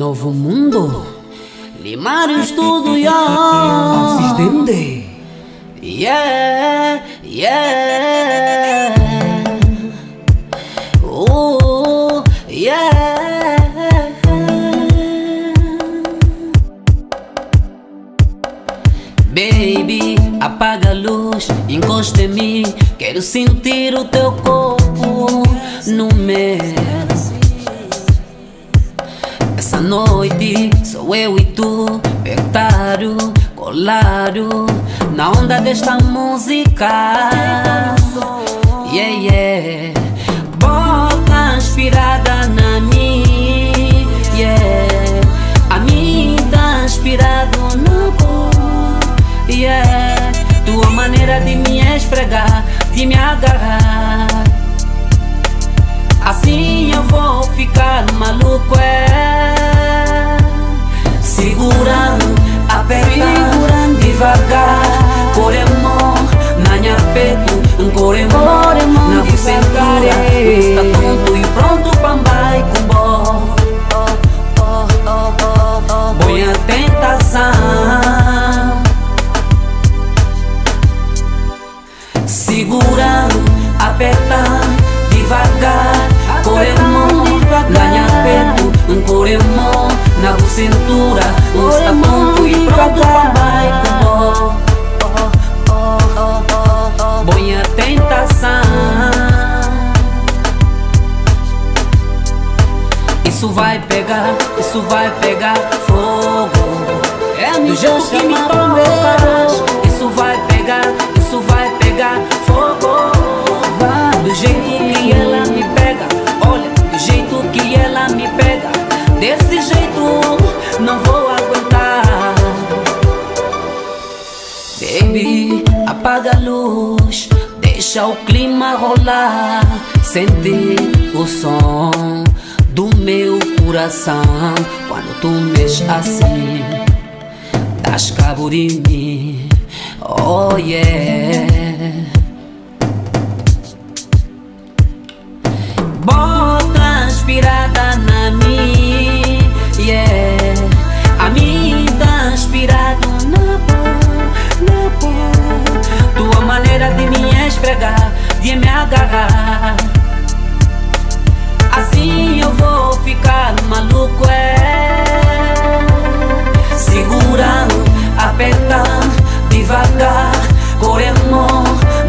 Novo mundo, Limário Studio. Alcis Dende. Yeah, yeah. Oh, yeah. Baby, apaga a luz, encosta em mim. Quero sentir o teu corpo no meu. Essa noite sou eu e tu, apertado, colado, na onda desta música. Yeah, yeah. Bota inspirada na mim, yeah. A mim tá inspirado na boa, yeah. Tua maneira de me esfregar, de me agarrar, assim eu vou ficar maluco, é. Segurando, apertando, devagar. Coremo na minha peito, um coremo na cintura. Está tonto e pronto pambai com bo. Boa tentação. Segurando, apertando, devagar. Coremo na minha peito, um coremo na cintura. Um está tonto e pronto pambai com bo. Boa tentação. Isso vai pegar, isso vai pegar fogo. É do jeito que me tocas. Isso vai pegar, isso vai pegar fogo. Do jeito que ela me pega, olha, do jeito que ela me pega. Desse jeito não vou aguentar. Baby, apaga a luz, deixa o clima rolar. Sente o som do meu coração. Quando tu mexes assim, das cabo de mim. Oh yeah. Bota inspirada na mim, yeah. A mim tá inspirado na boa, na boa. Tua maneira de me esfregar, de me agarrar, assim eu vou ficar maluco, é. Segurando, apertando, devagar. Coremo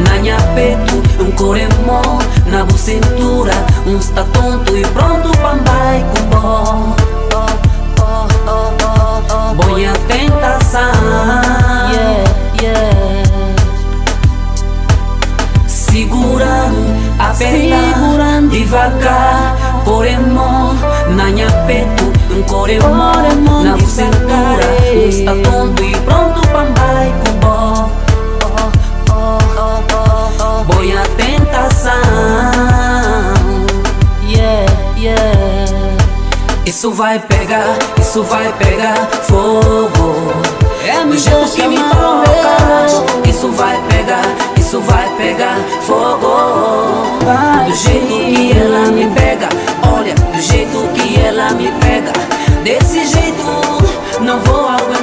na minha peito, um coremo na cintura. Um está tonto e pronto pambai com bo. Boa tentação. Yeah, yeah. Segurando, apertando, devagar. Coremo na minha peito, um coremo na cintura. Um está tonto e pronto pambai com bo. Boa tentação. Yeah, yeah. Isso vai pegar, isso vai pegar fogo. É do jeito que me tocas. Isso vai pegar, isso vai pegar fogo. Do jeito que ela me pega, olha, do jeito que ela me pega. Desse jeito não vou aguentar.